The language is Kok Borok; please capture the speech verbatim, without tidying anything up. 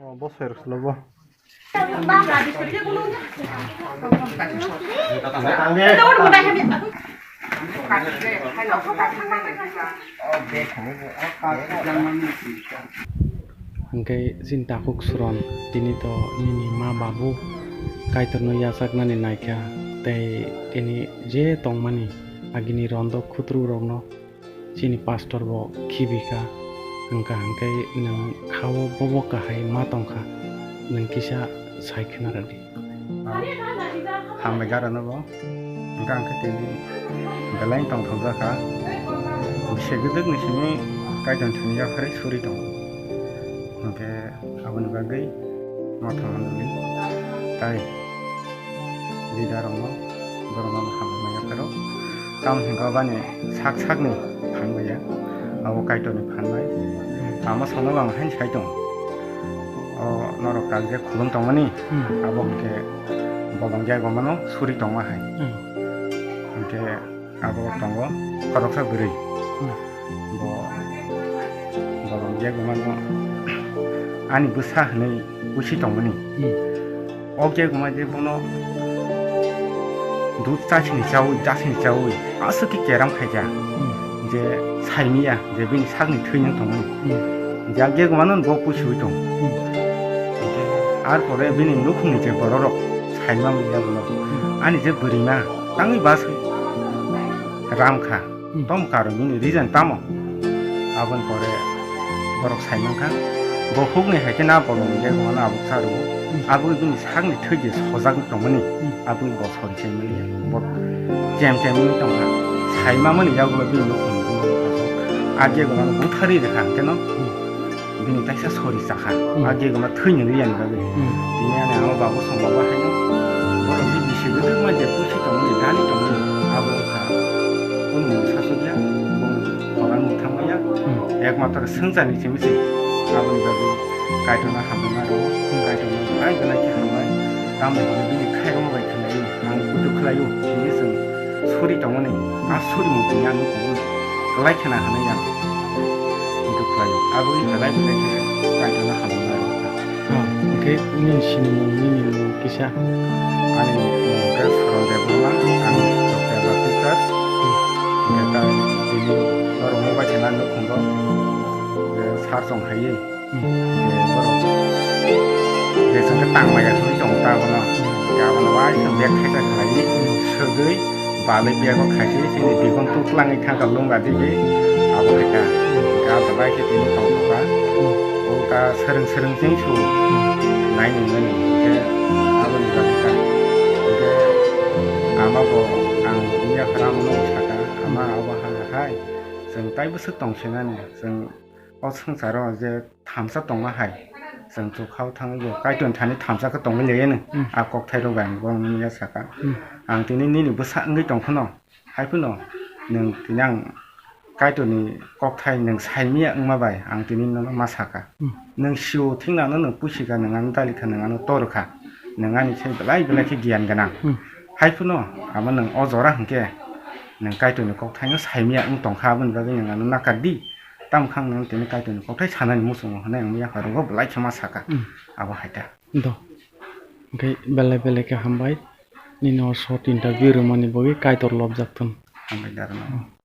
Bo soirok solo bo. Hwnkhe chini takhuk Suron tini to nini ma babu Kaitorno yachaknani naikha, tei tini je tongmani agini rondok khutruk rokno chini pastor bo khibi kha, wngkha hwnkhe nwng kha-o bobo kahai ma tongkha, nwng kisa sai khna rwdi. Hambai garano bo, wngkha hwnkhe tini belai tongthokjak kha, bisi gwdwkni simi Kaitor thani yapharwi suri tongo, hwnkhe aboni bagwi ma thangma nugwi tai. Leader rokno, borokno hamjakma yapharo. Tamo hwnkha bani sak sakni phan bai ya. Abo Kaitorni phan bai. Tamo songno ang haino sai tong. O norok kal je khulum tongmani. Hmm. Abo hwnkhe bolong jagomano suri tongma hai. Hmm. Hwnkhe abo tongo khoroksa bwrwi. Hmm. Bo bolong jagomano ani bwsa hwnwi pusi tongmani. Hmm. O jagoma je bono dud chasini chaui, chasini chaui, aswk khe keram khaikha. Hmm. Je saimiya, je bini sakni thwi wng tongmani. Hmm. Je a jagomano bo pusiui tong. Hmm. Ar pore bini nukhungni je bororok saima manya bono. Hmm. Ani je bwrwima, tangwi bas ram kha. Hmm. Tamo karon bini reason tamo? Aboni pore borok sai mankha, bo hukni hai khe na bolong je hwnmano abo kha rwo. Hmm. Abo bini sakni thwi je sojak tongmani, hmm, abo bo sori sai mani ya. Bo chem chem wngwi tongkha. Sai mamani yagulo bini nukhung nukhung. A je hwnmano buthari rwkha hwnkhe no. Hmm. Bini kaisa sori chakha, hmm, a jagoma thwini riyani bagwi. Hmm. Tini ani ama babu songma bahaino, borok ni bisi gwdwkma je pusi tongmani, dani tongmani, abo wngkha. Kunu mungsa sukya, bung khorang ni thangmaya, hmm, ekmatro swngcharni simi se, aboni bagwi Kaitorno hambai ma rwo, hmm, Kaitorno belai belai khe hambai, tamni hwnwi bini khairokma bai khlaiwi, ang buju khlaio, tini chwng suri tongmani, a suri mung tini ang nukhungo kwlai khena hwnwi ang. Dukhlai, aboni belai belai khe Kaitorno hamjakma rwkha. Ah, hwnkhe nini sinimung, nini mung kisa? Ani mung khe Soron Debbarma, ang Chokya Baptist Church. Hmm. Hwnkhe ta tini norok mobile khna nukhungo je sar chong hai. Hmm. Je borok je chwng khe tangmaya hwnwi chong ta abono. Hmm. Abono waisa bag khaisa khlaiwi, hmm, swgwi balwi bag o khaisi chini bikon tu twlangwi thangkha lungga digwi abo hai kha. Hwnkhe ah belai khe tini tongthokha. Hmm. O ta swrwng swrwng cheng su, hmm, nai nung nani hwnkhe aboni bagwi kha. Hwnkhe ama bo ang wngya khara mano sakha, ama abo hai hai chwng tai bwswk tong sinani chwng. O swngcharo je thamsa tongma hai, chwng chukha o thangwi bo Kaitorni thani thamsa khe tongwi laiya no. Hmm. A kokthairok bai ang bono nungya sakha. Hmm. Ang tini nini bwsa wngwi tong phano, hai phano nwng tini ang Kaitorni kokthai nwng saimanya wngma bai ang tini nono ma sakha. Hmm. Nwng sio thik nano nwng pusi kha, nwng ano dali kha, nwng ano tor kha, nwng ani sai belai belai khe giyan gwnang. Hmm. Hai phano amo nwng o jora hwnkhe nwng Kaitorni kokthaino saimanya wng tong kha, aboni bagwi nwng ano nakar di. Tamo khe ang nang tini Kaitorni kokthai sanani muchungo hwnwi ang yaphar rogo belai khe ma sakha. Hmm. Abo hai ta. Do. Hwnkhe belai belai khe hambai. Nini o short interview rwmani bagwi Kaitor lobjak thun. Hambai da rwno. Hmm.